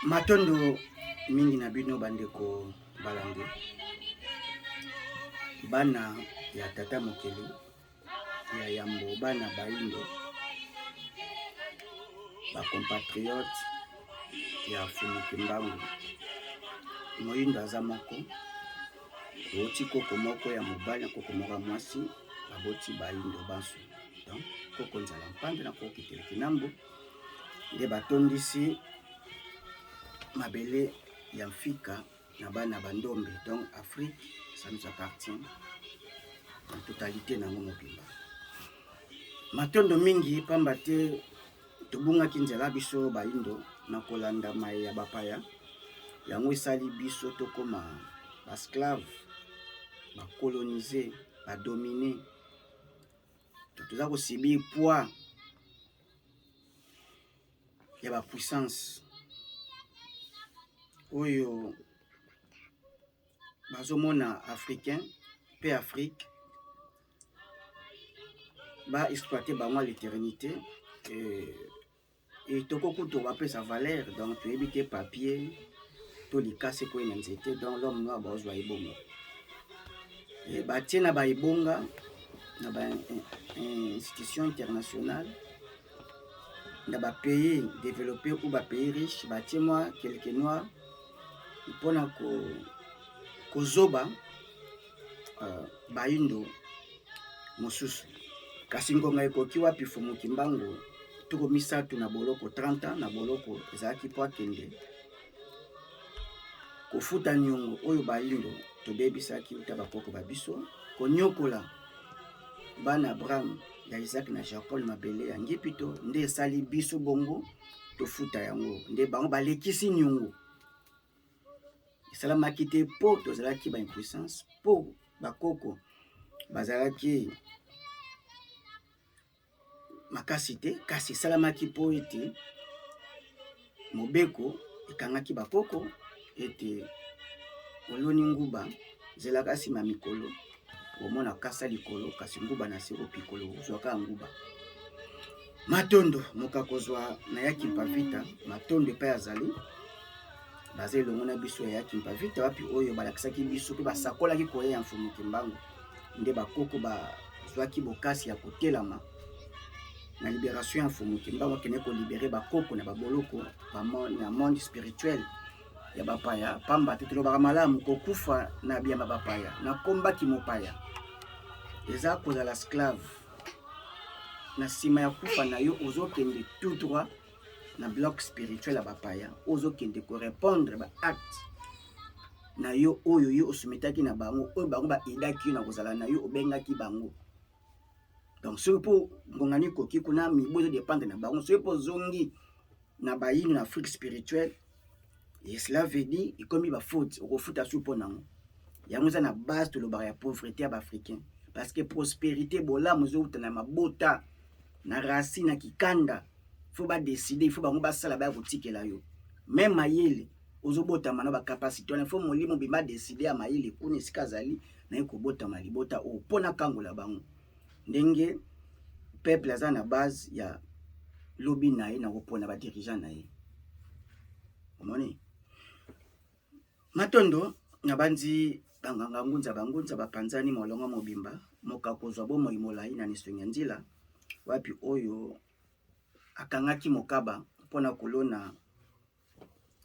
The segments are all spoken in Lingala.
Matondo mingi na bino bandeko balandi, bana ya tata mokeli ya yambo, bana bayindo, ba compatriotes ya Mfumu Kimbangu. Moyindo aza moko, owuti koko moko ya mobali na koko moko ya mwasi, baboti bayindo banso. Donc koko Nzala Mpanda na koko Kitele Kinambo nde batondisi mabele ya mfika na bana ba ndombe. Donc Afrique, ça nous appartient en totalité nango mobimba. Matondo mingi pamba te tobungaki nzela biso bayindo na kolanda maye ya bapaya, yango esali biso tokoma ba esclave, ba colonise, ba domine. Toza ko subir poids ya ba puissance oyo bazomona africain mpe Afrique ba exploiter bango à l'éternité. Et toko kutu bapesa valeur, donc toyebi te papier to likasi ekoyi na nzete, donc l'homme noir bazwa ebongo e batie na ba ebonga na ba institution internationale na ba pays développé ou ba pays riche, batie mwa quelque noir mpona kozoba bayindo mosusu. Kasi ngonga ekoki wapi Mfumu Kimbangu tuku misato na boloko, 30 ans na boloko ezalaki mpo akende kofuta niongo oyo bayindo tobebisaki uta bakoko ba biso, konyokola bana Abraham ya Isaac na Jacob na mabele ya Ngipito, nde esali biso bongo tofuta yango, nde bango balekisi niongo. Esalamaki te mpo tozalaki ba impuissance, mpo bakoko bazalaki makasi te, kasi esalamaki mpo ete mobeko ekangaki bakoko ete oloni nguba zelaka nsima mikolo omona kasa likolo, kasi nguba na se opikolo ozwaka nguba. Matondo moka kozwa na ya Kimpa Vita, matondo epai azali baza elongo na biso ya Kimpa Vita, wapi oyo balakisaki biso mpe basakolaki koya ya Mfumu Kimbangu, nde bakoko bazwaki bokasi ya kotelama na liberation ya Mfumu Kimbangu, akende kolibere bakoko na baboloko na monde spirituel ya bapaya. Pamba te tolobaka malamu kokufa na biamba bapaya na kombaki mopaya eza kozala esclave. Na nsima ya kufa na yo ozokende tout droit na bloc spirituel ya bapaya, ozokende korépondre ba acte na yo oyo yo osumetaki na bango, oyo bango baaidaki yo na kozala na yo, obengaki bango. Donc soki mpo ngongani ekoki kuna, mibu ezodépendre na bango. Soki mpo ozongi na bayini na Afrique spirituelle, et cela veut dire ekomi bafaute okofuta su mpo nango. Yango eza na base tolobaka ya pauvreté ya baafricain, parce que prospérité bolamu ezowuta na mabota, na racine na kikanda. Faut badécider, il faut bango basala baya kotikela yo même mayele ozobotama na bacapacité wana. Faut molimo bima décide ya mayele kuna esika azali naye kobotama libota oyo mpo nakangola bango, ndenge peuple aza na base ya lobi na ye na kopona badirigeant na ye. Omoni, matondo na bandi banganga ngunza, bangunza bapanzani molongo mobimba moka kozwa bomoi molai na nisongi ya nzila, wapi oyo akangaki mokaba mpona kolona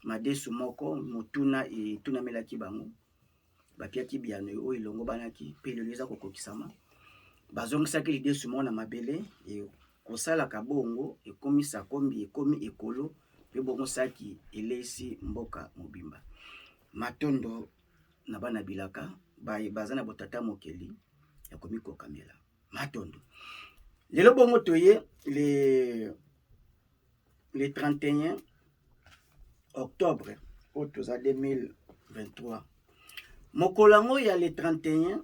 madesu moko. Motuna etunamelaki bango, bapiaki biyano oyo elongo banaki mpe lelo eza kokokisama. Bazongisaki lidesu moko na mabele, kosalaka bongo ekomisa kombi ekomi ekolo mpe bongo saki eleisi mboka mobimba. Matondo na bana bilaka baza na botata mokeli ya komikokamela. Matondo. Lelo bongo toye le 31 octobre oyo toza 2023. Mokolo yango ya le 31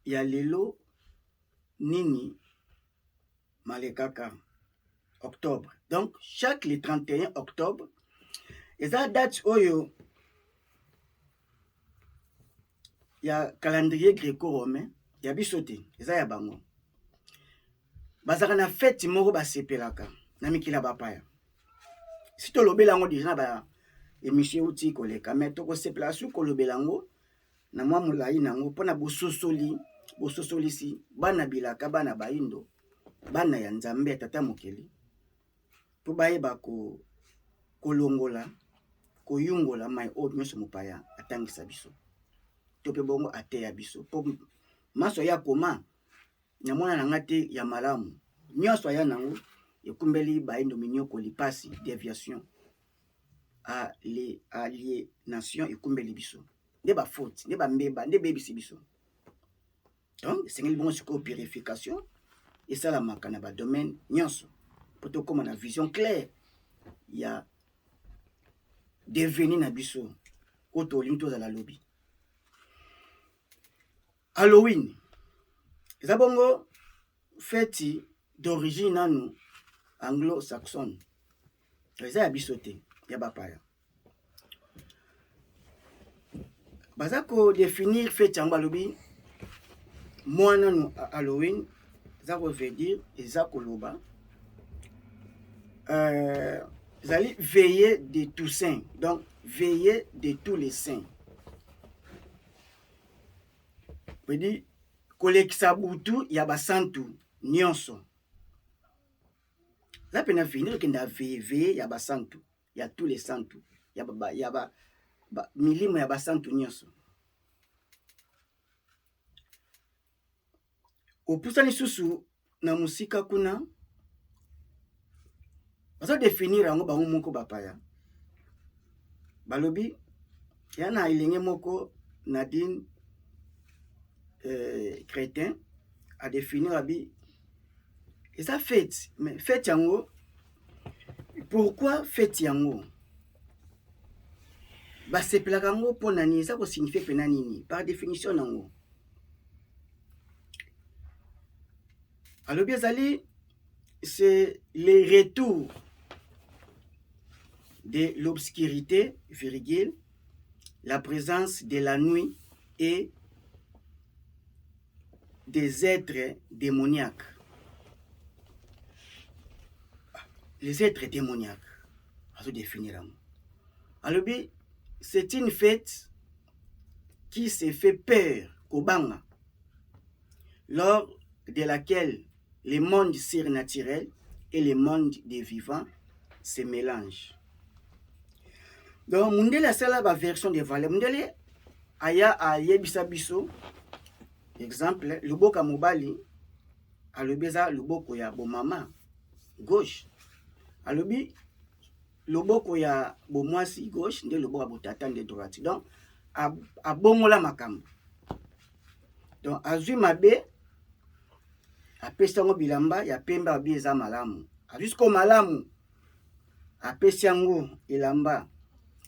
ya lelo nini malekaka octobre. Donc chaque le 31 octobre eza date oyo ya calendrier gréco-romain ya biso te, eza ya bango. Bazalaka na fête moko basepelaka na mikili ya bapaya. Si tolobela yango deja na ba émission euti koleka, mais tokosepela su kolobela yango na mwa molai na yango mpo na bososoli, bososolisi bana bilaka, bana bayindo, bana ya Nzambe ya Tata Mokeli, mpo bayeba kolongola, koyungola mai oyo nyonso mopaya atangisa biso to mpe bongo ateya biso, mpo manso ya koma na mwana na nga te ya malamu nyonso aya nango ekumbeli bayindo minyokoli, pasi, deviation, aliénation ekumbeli biso nde bafaute, nde bambeba, nde bebisi biso. Donc esengeli bongo sikoyo purification esalamaka na badomaine nyonso mpo tokóma na vision claire ya devenir na biso oyo tolingi tozala lobi. Halloween eza bongo feti d'origine nanu anglo-saxonne, eza ya biso te, ya bapaya. Baza kodéfinir feti yango, balobi mwa nanu Halloween eza koveut dire, eza koloba ezali veillée de Toussaint, donc veillée de tous les saints, veut dire kolekisa butu ya basantu nyonso. Eza pena veillée, tokende ya veillée ya basantu, ya tous les santu, ya ba, ya ba, ba milimo ya basantu nyonso. Opusa lisusu na mosika kuna, bazodéfinir yango bango moko bapaya, balobi ya na elenge moko Nadine Chrétien adéfinir, abi eza fête. Mais fête yango, pourquoi fête yango basepelaka yango? Mpo na nini? Eza kosignifie mpena nini par définition nango? Alobi ezali c'est le retour de l'obscurité, virgule, la présence de la nuit et des êtres démoniaques. Les êtres démoniaques, azodéfinir yango, alobi c'est une fête qui se fait peur, kobanga, lors de laquelle le monde surnaturel et le monde des vivants se mélangent. Donc mundele asala baversion de valeur. Mundele aya ayebisa biso, exemple, loboko ya mobali, alobi eza loboko ya bomama, gauche. Alobi loboko ya bomwasi, gauche, nde loboko ya botata, nde droite. Donc abongola makambo. Donc azwi mabe, apesi yango bilamba ya pembe, abi eza malamu. Azwi sikoyo malamu, apesi yango elamba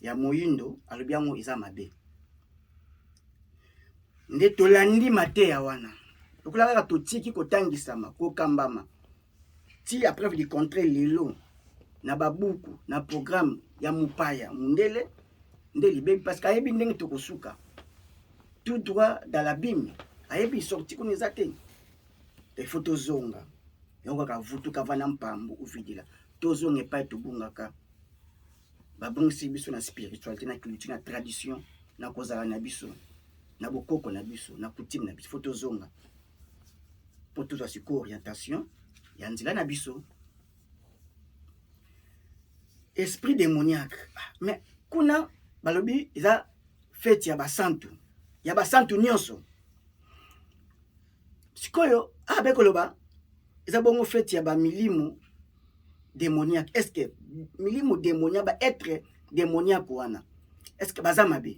ya moyindo, alobi yango eza mabe. Nde tolandi mateya wana lokola kaka totiki kotangisama, kokambama ti à preuve du contraire. Lelo na babuku, na programme ya mopaya mundele, nde libebi, parce que ayebi ndenge tokosuka, tout droit dans l'abîme. Ayebi sorti kuna eza te. Il faut tozonga yango kaka vutuka vana mpambu uvidila, tozonga epai tobungaka. Babongisi biso na spiritualité, na culture, na tradition, na kozala na biso, na bokoko na biso, na coutume na biso. Faut tozonga mpo tozwa sikoyo orientation ya nzela na biso. Esprit démoniaque, mais kuna balobi eza fête ya basantu, ya basantu nyonso. Sikoyo abe koloba eza bongo fête ya bamilimo démoniaque. Est ce que milimo démoniaque, baêtre démoniaque wana, est ce que baza mabe?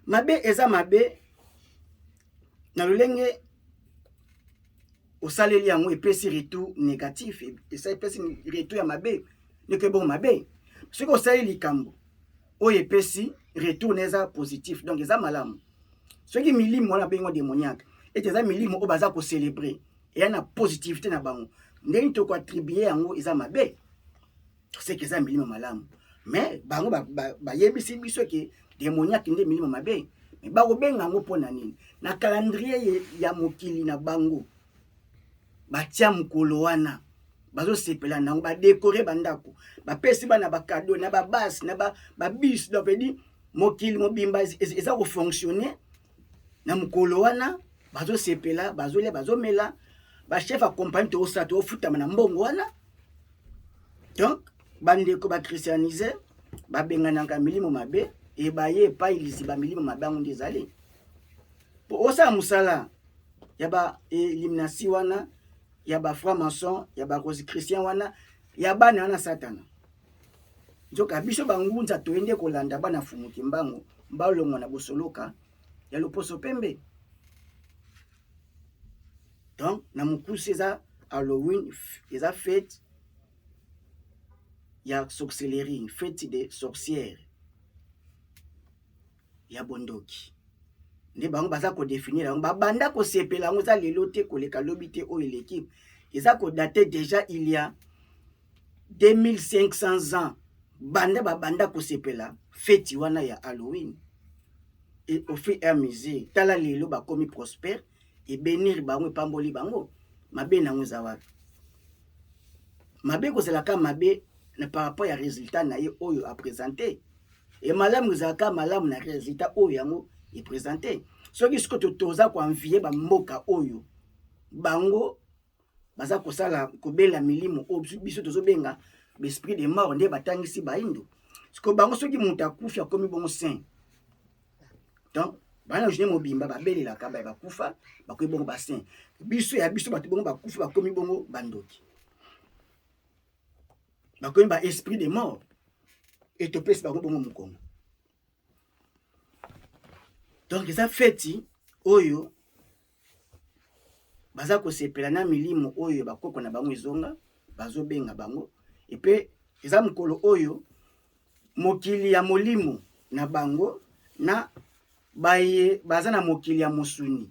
Mabe eza mabe na lolenge osaleli yango, epesi retour négatif, epesi retour ya mabe, ndeko, ebongo mabe. Soki osali likambo oyo epesi retour na eza positif, donc eza malamu. Soki milimo wana bengo démoniaque, ete eza milimo oyo baza kocélébrer, eya na positivité na bango, ndenge tokoattribue yango eza mabe, seke eza milimo malamu. Mais bango bayebisi biso ke démoniaque nde milimo mabe. Mais bakobenga yango mpo na nini? Na calendrier ya mokili na bango batia mokolo wana. Bazosepela nango, badekore bandako, bapesi bana bakado na babase na babus. Donc veut dire mokili mobimba eza kofonctionne na mokolo wana. Bazosepela, bazolia, bazomela. Bachef ya compagnie tokosala, tokofutama na mbongo wana. Donc bandeko bachristianise babenganaka milimo mabe, ebaye epai liziba milimo mabe yango nde ezali po osala mosala ya ba eliminasi wana, ya ba franc maçon, ya ba rosicrucien wana, ya bana wana satana. Nzoka biso bangunza toye nde kolanda bana Fumu Kimbangu balongwa na bosoloka ya loposo pembe. Donc na mokuse, eza Halloween, eza fête ya sorcellerie, fête de sorcière, ya bondoki nde bango baza kodefinir yango. Babanda kosepela yango, eza lelo te, koleka lobi te. Oyo eleki eza kodate déjà il y a 2500 ans, banda babanda kosepela feti wana ya Halloween. Et au fur et à mesure, tala lelo bakomi prospère, ebénir bango, epamboli bango. Mabe nango eza wapi? Mabe kozalaka mabe na par rapport ya résultat na ye oyo aprésente, e malamu ezalaka malamu na résultat oyo yango eprésente. Soki sikoyo toza koenvier bamboka oyo bango baza kosala kobela milimo oyo biso tozobenga baesprit de mort, nde batangisi baindo. Sikoyo bango, soki moto akufi, akomi bongo saint. Donc bana journée mobimba babelelaka baye bakufa, bakomi bongo basaint. Biso ya biso bato bongo bakufi, bakomi bongo bandoki, bakomi ba esprit de mort, e topesi bango bongo mokongo. Donc eza feti oyo baza kosepela na milimo oyo bakoko na bango ezonga, bazobenga bango. Epe eza mokolo oyo mokili ya molimo na bango na baye baza na mokili ya mosuni,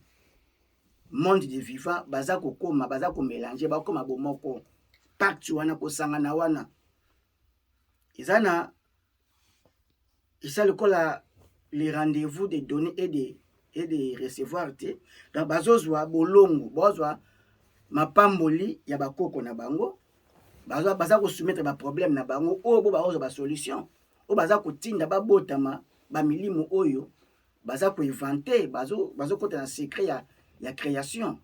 monde de vivant, baza kokoma, baza komélanger, bakoma bomoko. Pacte wana, kosangana wana, eza na eza lokola le rendez-vous de donner et de recevoir te. Donc bazozwa bolongo, bazwa mapamboli ya bakoko na bango, baza kosoumettre baproblème na bango oyo bo bazozwa basolution, oyo baza kotinda babotama bamilimo oyo baza koinventer, bazokota na secret ya création.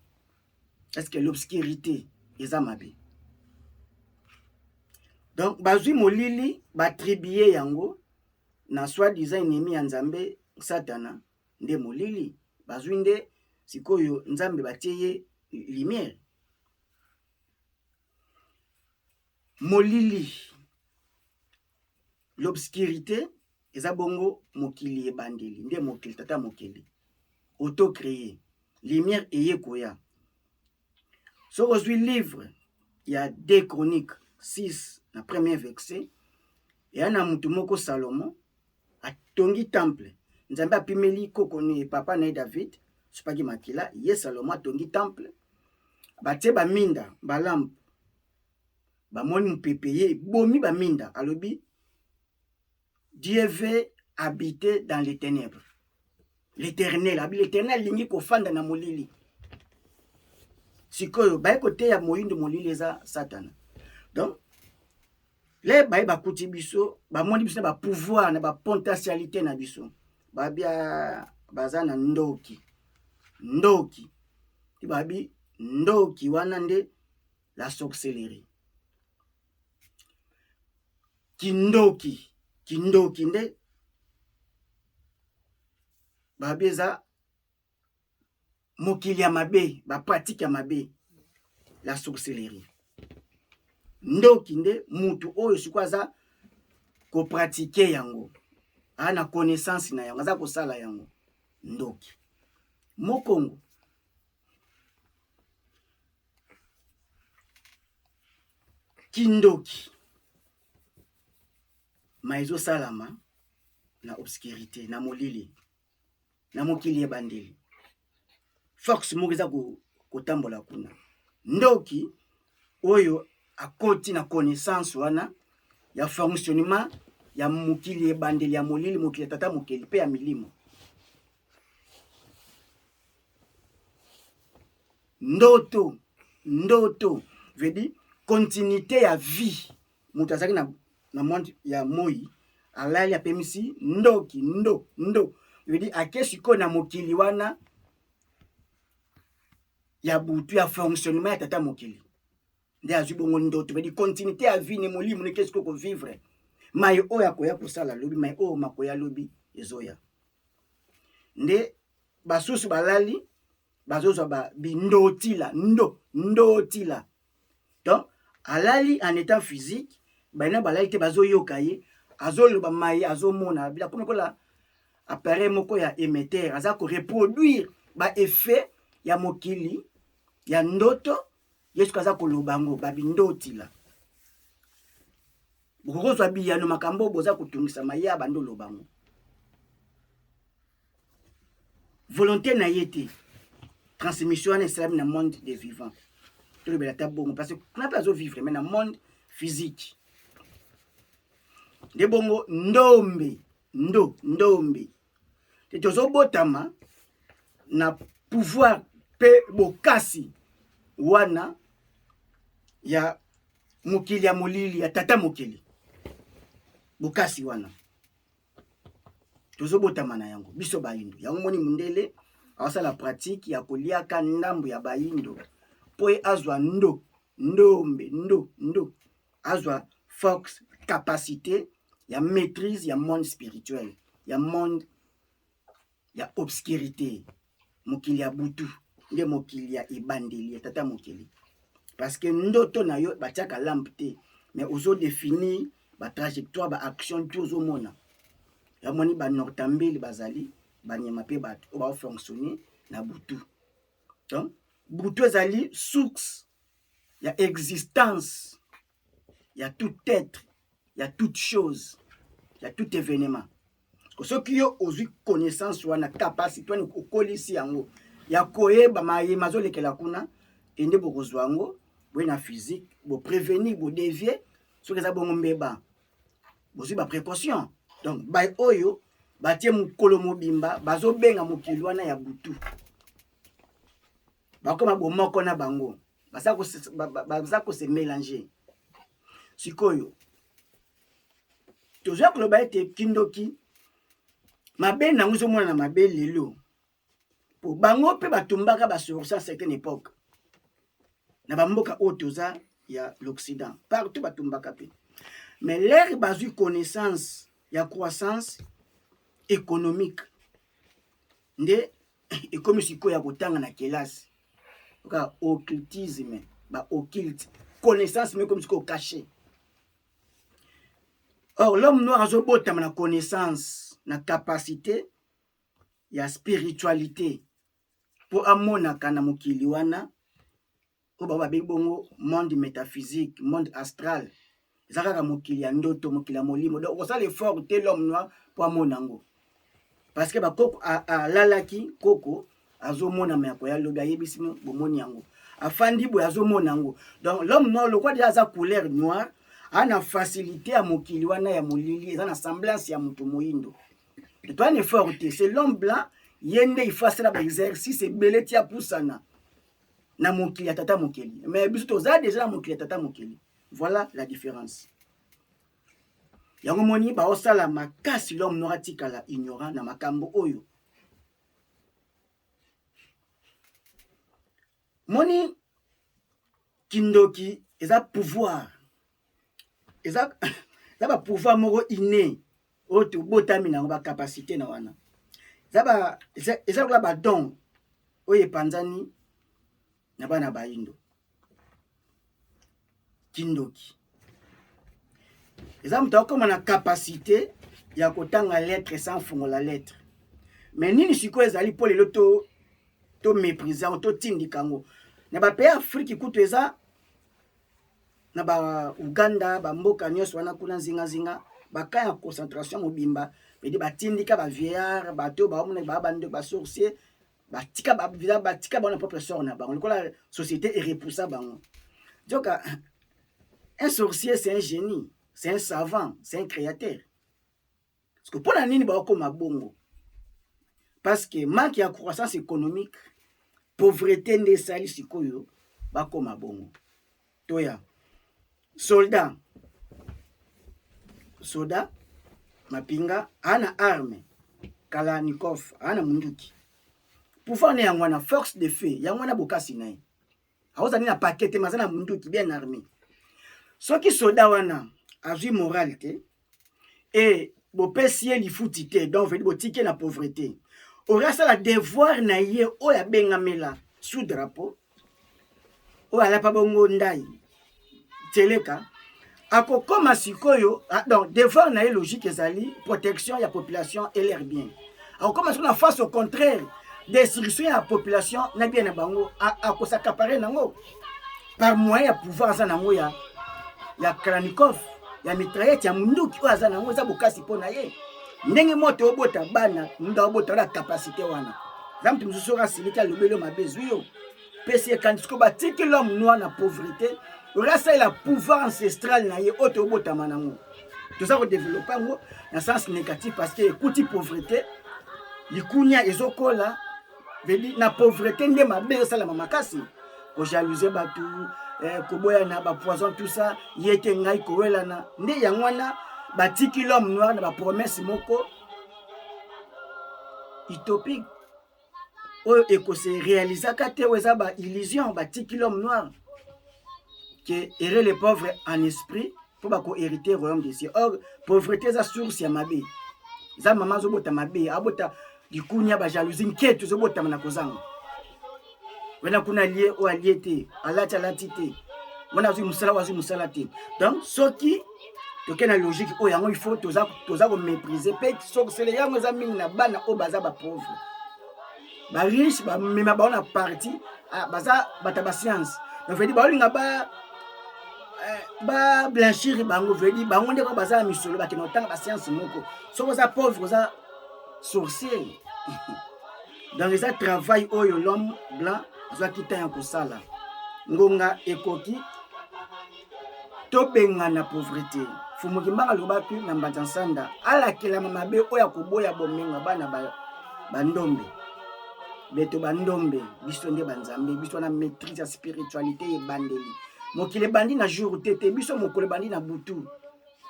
Est ce que l'obscurité eza mabe? Donc bazwi molili, baattribuer yango na soi-disant ennemi ya Nzambe, Satana. Nde molili bazwi, nde sikoyo Nzambe batie ye lumière. Molili, l'obscurité, eza bongo mokili ebandeli, nde mokili tata mokili auto-créé. Lumière eye koya. Soki ozwi livre ya 2 Chronique 6 na premier verset, eya na mutu moko Salomo atongi temple. Nzambe apimeli koko ni papa na ye David, sopaki makila. Ye Salomo atongi temple, batie baminda, balampe. Bamoni mopepe ye ebomi baminda. Alobi: "Dieu veut habiter dans les ténèbres." L'Éternel abi, l'Éternel alingi kofanda na molili. Sikoyo baye koteya moyindo molili eza Satana. Donc le baye bakuti biso, bamoni biso na bapouvoir, na bapotentialité na biso, babia baza na ndoki. Ndoki ti babi ndoki wana nde la sorcellerie, kindoki. Kindoki nde babi eza mokili ya mabe, bapratique ya mabe, la sorcellerie. Ndoki nde mutu oyo sikoyo aza kopratiquer yango, aa na connaissance na yango, aza kosala yango, ndoki mokongo. Kindoki ma ezosalama na obscurité, na molili, na mokili ebandeli. Force moko eza kotambola kuna. Ndoki oyo akoti na connaissance wana ya fonctionnement ya mokili ebandeli ya molili, mokili ya tata mokili mpe ya milimo. Ndoto, ndoto veut dire Continuité ya vie, moto azalaki na, na monde ya moi, alali apemisi ndoki ndo ndo, veut dire ake sikoyo na mokili wana ya butu ya fonctionnement ya tata mokili, nde azwi bongo ndoto, veut dire continuité ya vie ne molimo neke sikoyo kovivre mai oyo akoya kosala lobi, mai oyo makoya lobi ezoya. Nde basusu balali bazozwa ba bindotila ndo ndotila, donc alali en état physique, baina balali te, bazoyoka ye azoloba mai azomona bila komi lokola appareil moko ya émetteur, aza koreproduire ba effet ya mokili ya ndoto. Ye soki aza koloba yango babindotila, bokokozwa biyano makambo boza kotungisama, ye abandi oloba yango volonté na ye te. Transmission wana esalami na monde des vivants, tolobela ata bongo, parce que kuna mpe azovivre mais na monde physique. Nde bongo ndombe ndo ndombe te tozobotama na pouvoir mpe bokasi wana ya mokili ya molili ya tata mokili, bokasi wana tozobotama na yango biso bayindo. Yango moni mundele awasala pratique ya koliaka ndambo ya bayindo mpo ye azwa ndo ndombe ndo ndo, azwa force, capacité ya maîtrise ya monde spirituel, ya monde ya obscurité, mokili ya butu, nde mokili ya ebandeli ya tata mokili. Parce que ndoto na yo batiaka lampe te, mais ozo définir ba trajectoire, ba action tout ozomona. Yamoni ba nortambeli bazali banyama mpe bato oyo baofonctionne na butu. Donc butu ezali source ya existence ya tout être, ya toute chose, ya tout événement. Soki yo ozwi connaissance wana, capacité wana, okolisi yango ya koyeba maye mazolekela kuna, ende bokozwa yango boye na physique, boprévenir, bodévier soki eza bongo mbeba, bozwi baprécaution. Donc bai oyo batie mokolo mobimba bazobenga mokili wana ya butu, bakoma bomoko na bango, baza kose mélanger. Sikoyo tozwa koloba ete kindoki mabe nango ezomonana mabe lelo, po bango mpe batumbaka basorcier à certaine époque na bamboka oyo toza ya l'Occident, partout batumbaka mpe. Mais l'heure bazwi connaissance ya croissance économique, nde ekomi sikoyo ya kotanga na kelasi kaka occultisme, ba occulte connaissance, me ekomi sikoyo caché. Or l'homme noir azobotama na connaissance, na capacité ya spiritualité, mpo amonaka na mokili wana oyo bango babengi bongo monde métaphysique, monde astral. Eza kaka mokili ya ndoto, mokili ya molimo. Donc okosala effort te l'homme noir mpo amona yango, parce que bakoko alalaki, koko azomona me akoya lobi ayebisi bino bomoni yango, afandi boye azomona yango. Donc l'homme noir, lokwa deja aza couleur noire, aa na facilité ya mokili wana ya molili, eza na semblance ya moto moyindo, toa effort te. C'est l'homme blanc, ye nde il faut asala baexercice ebele ti apusana na mokili ya tata mokili, mais biso toza déjà na mokili ya tata mokili. Voilà la différence. Yango moni baosala makasi l'homme noir atikala ignorant na makambo oyo. Moni kindoki eza pouvoir, eza bapouvoir moko inné oyo tobotami nango, bacapacité na wana eza lokola badon oyo epanzani na bana bayindo. Kindoki eza moto akóma na capacité ya kotanga lettre sans fungola lettre. Mais nini sikoyo ezali mpo lelo to toméprise yango, totindika yango na bapays Afrique, kutu eza na baUganda, bamboka nyonso wana kuna nzingazinga, baka ya concentration mobimba pedi batindika bavieillard, bato baomona baa bandeko basorcier, batika batika bango na propre sort na bango, lokola société erepoussa bango. Joka un sorcier, c'est un génie, c'est un savant, c'est un créateur. Parce que mpona nini baokoma bongo? Parce que manque ya croissance économique, pauvreté nde esali sikoyo bakoma bongo. Toya Soldat, soda mapinga aa na arme Kalashnikov, aa na munduki. Pouvoir na yango wana, force de feu yango wana, bokasi na ye. Akozala na paquet te, maza na munduki bien armé. Soki soda wana azwi moral te e bopesi ye lifuti te, donc vedi botiki ye na pauvreté, oyo asala devoir na ye oyo abengamela sous drapeau, oyo alapa bongo ndai teleka, akokoma sikoyo. Donc devoir na ye logique ezali protection ya population et leur bien. Akokoma sikoyo na face au contraire, destruction ya population na bien na bango. Akos'accaparer nango par moyen ya pouvoir aza nango ya Kalashnikov, ya mitraillette, ya munduki oyo aza nango. Eza bokasi mpo na ye. Ndenge moto obota bana, mutu abota na capacité wana, eza moto mosusu oyo asiliki, alobeli yo mabe, ezwi yo, pesi ekandi. Sikoyo batiki l'homme noir na pauvreté. Oyo asalela pouvoir ancestral na ye oyo tobotama nango, toza kodévelopper yango na sens négatif, parce que ekuti pauvreté, likunya ezokola. Vedi na pauvreté nde mabe ezosalama makasi: kojalouser bato, koboyana, bapoison, tout ça, ye te ngai, kowelana. Nde yango wana batiki l'homme noir na bapromesse moko utopique oyo ekose réalisaka te, oyo eza baillusion. Batiki l'homme noir ke heureux les pauvres en esprit, mpo bakohériter royaume des cieux. Or pauvreté eza source ya mabe. Eza mama azobota mabe, abota likunya, bajalousie, nketo ezobotama na kozanga wana. Kuna alie oyo alie te, alati alati te, wana azwi mosala oyo azwi mosala te. Donc soki toke na logique oyo yango, il faut toza komépriser mpe sorcellerie. Yango eza mingi na bana oyo baza bapauvre. Bariche bamema bango na parti, baza bato ya bascience. Donc vedi baolinga ba bablanchir bango, vedi bango nde kaka baza na misolo, bakende kotanga bascience moko. Soki oza pauvre, oza sorcier. Donc eza travail oyo l'homme blanc azwaki ntan ya kosala. Ngonga ekoki tobengana pauvreté. Fumu Kimbangu alobaki na Mbanza Nsanda, alakelama mabe oyo akoboya bomengo bana bandombe. Beto bandombe, biso nde banzambe, biso wana maîtrise ya spiritualité. Ebandeli mokili ebandi na jour te te, biso mokolo ebandi na butu,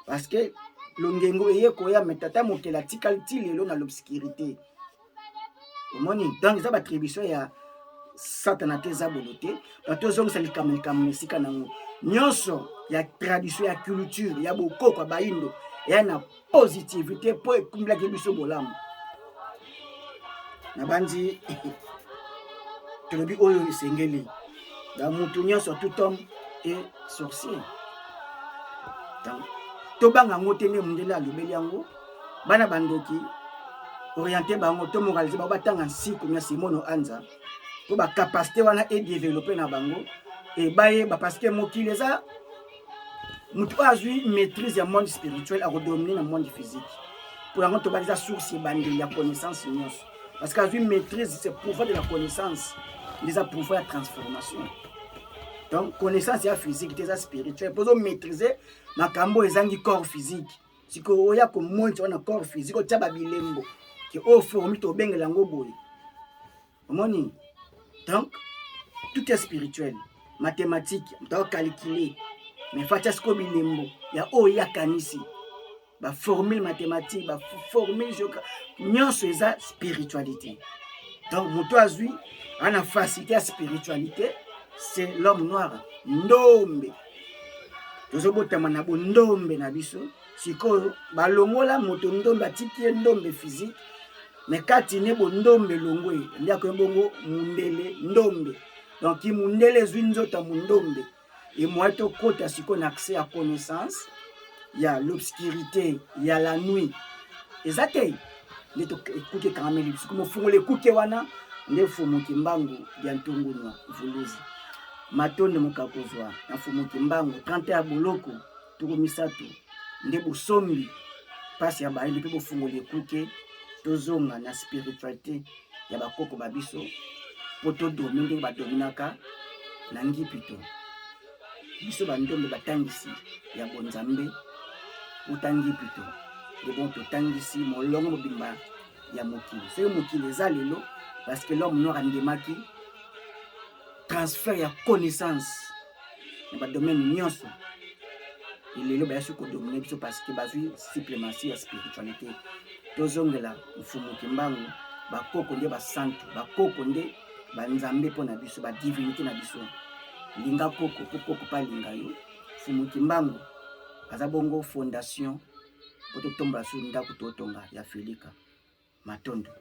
parce que longengo eye koya. Me tata mokili atikali ti lelo na l'obscurité, omoni. Donc eza baattribution ya Satana te, eza bolo te. Donc tozongisa likambo likambo na esika nango nyonso ya tradition, ya culture, ya bokoko ya bayindo. Eya na positivité mpo ekumbelaki biso bolamu. Na bandi tolobi oyo esengeli na mutu nyonso: tout homme est sorcier. Donc tobanga yango te. Nde mondele alobeli yango, bana bandoki, oriente bango to moraliser bango, batanga nsiku ya Simono Anza mpo bacapacité wana edévelopper na bango e bayeba, parce que mokili eza motu oyo azwi maîtrise ya monde spirituel akodominer na monde physique. Mpo yango tobaki eza source ebandeli ya connaissance nyonso, parce que azwi maîtrise, c'est pouvoir de la connaissance nde eza pouvoir ya transformation. Donc connaissance ya physique te, eza spirituel, mpo ozomaîtriser makambo ezangi corps physique. Sikoyo oya komonisa wana corps physique, otia babilembo ke oyo formi tobengela yango boye, omoni. Donc tout est spirituel. Mathématique, moto acalculer, mais fatia sikoyo bilembo ya oyo ye akanisi, baformule mathématique, baformule nyonso eza spiritualité. Donc moto azwi ana facilité ya spiritualité, c'est l'homme noir. Ndombe, tozobotama na bondombe na biso. Sikoyo balongola moto ndombe, atiki ye ndombe physique, me kati ne bondombe elongwe, nde akoyi bongo mundele ndombe. Donc mundele ezwi nzoto ya mundombe emoye. Tokɔta sikoyo na accès ya connaissance ya l'obscurité ya la nuit eza te, nde ekuke ekangameli biso. Mofungola ekuke wana nde Mfumu Kimbangu ya Ntungunwa Vuluzi. Matondo mokakozwa na Mfumu Kimbangu. 30 ya boloko 30 nde bosombi mpasi ya bayindi mpe bofungoli ekuke, tozonga na spiritualité ya bakoko ba biso mpo todominer ndenge badominaka na ngipito. Biso bandombe, batangisi ya bonzambe uta ngipito, nde bon totangisi molongo mobimba ya mokili. Soki mokili eza lelo, parce que l'homme noir andimaki transfert ya connaissance na badomaine nyonso. Lelo bayasi kodomine biso parce que bazwi suprématie ya spiritualité. Tozongela Mfumu Kimbangu, bakoko nde basantu, bakoko nde banzambe mpo na biso, badivinité na biso. Linga koko mpo koko mpe alinga yo. Mfumu Kimbangu aza bongo fondation mpo totombola su ndako totonga ya Felika. Matondo.